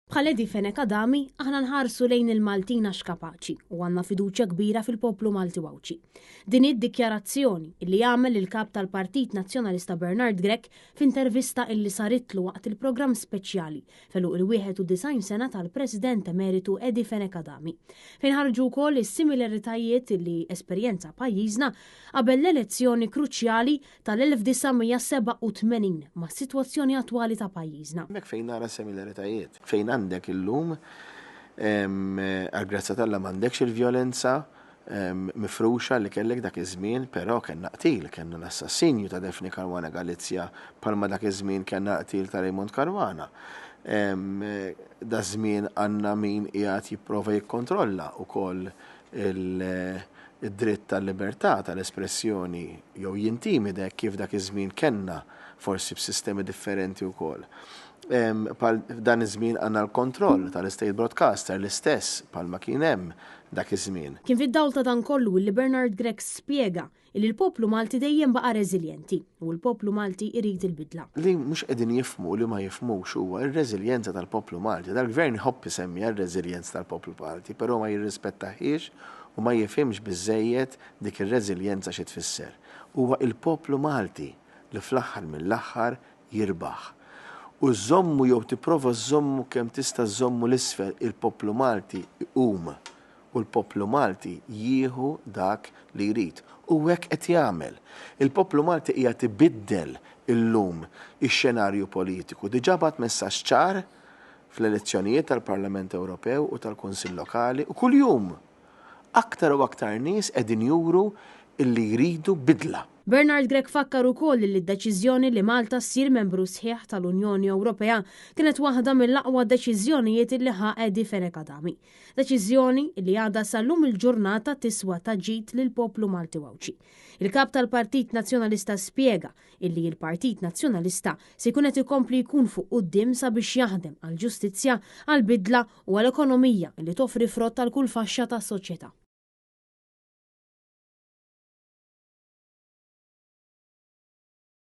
Bħal Eddie Fenech Adami, aħna nħarsu lejn il-Maltin għax kapaċi u għandna fiduċja kbira fil-poplu Malti u Għawdxi. Din hi d-dikjarazzjoni li għamel il-Kap tal-Partit Nazzjonalista Bernard Grech f'intervista illi saritlu waqt il-programm speċjali f'għeluq il-91 sena tal-President Emeritu Eddie Fenech Adami, fejn ħarġu wkoll is-similaritajiet li esperjenza pajjiżna qabel l-elezzjoni kruċjali tal-1987 mas-sitwazzjoni attwali ta' pajjiżna. Hemmhekk fejn nara similaritajiet. Fejn għandek illum, għall-grazzja t'Alla m'għandekx il-vjolenza mifruxa li kellek dak iż-żmien, però kellna qtil, kellna l-assassinju ta' Daphne Caruana Galizia bħalma dak iż-żmien kellna l-qtil ta' Raymond Caruana. Daż-żmien għandna min qiegħed jipprova jikkontrolla wkoll id-dritt tal-libertà tal-espressjoni jew jintimida hekk kif dak iż-żmien kellna forsi b'sistemi differenti wkoll. Bħal f'dan iż-żmien għandna l-kontroll tal-istate broadcaster l-istess bħalma kien hemm dak iż-żmien. Kien fid-dawl ta' dan kollu illi Bernard Grech spjega illi l-poplu Malti dejjem baqa' reżiljenti u l-poplu Malti jrid il-bidla. Li mhux qegħdin jifhmu u li ma jifhmux huwa r-reżiljenza tal-poplu Malti. Dal-Gvern iħobb isemmiha r-reżiljenza tal-poplu Malti, però ma jirrispettahiex u ma jifhimx biżżejjed dik ir-reżiljenza xi tfisser. Huwa il-poplu Malti li fl-aħħar mill-aħħar jirbaħ. U żżommu jew tipprova żżommu kemm tista' żżommu 'l isfel il-poplu Malti jqum. U l-poplu Malti jieħu dak li jrid. U hekk qed jagħmel. Il-poplu Malti qiegħed ibiddel illum ix-xenarju politiku. Diġà bagħat messaġġ ċar fl-elezzjonijiet tal-Parlament Ewropew u tal-Kunsill Lokali u kuljum aktar u aktar nies qegħdin juru illi jridu bidla. Bernard Grech fakkar ukoll li d-deċiżjoni li Malta ssir membru sħiħ tal-Unjoni Ewropea kienet waħda mill-aqwa deċiżjonijiet li ħa Eddie Fenech Adami. Deċiżjoni li għadha sal-lum il-ġurnata tiswa ta' ġid lill-poplu Malti u Għawdxi. Il-Kap tal-Partit Nazzjonalista spjega illi l-Partit Nazzjonalista se jkun qed ikompli jkun fuq quddiem sabiex jaħdem għall-ġustizzja, għall-bidla u għal ekonomija li toffri frott għal kull faxxa tas-soċjetà.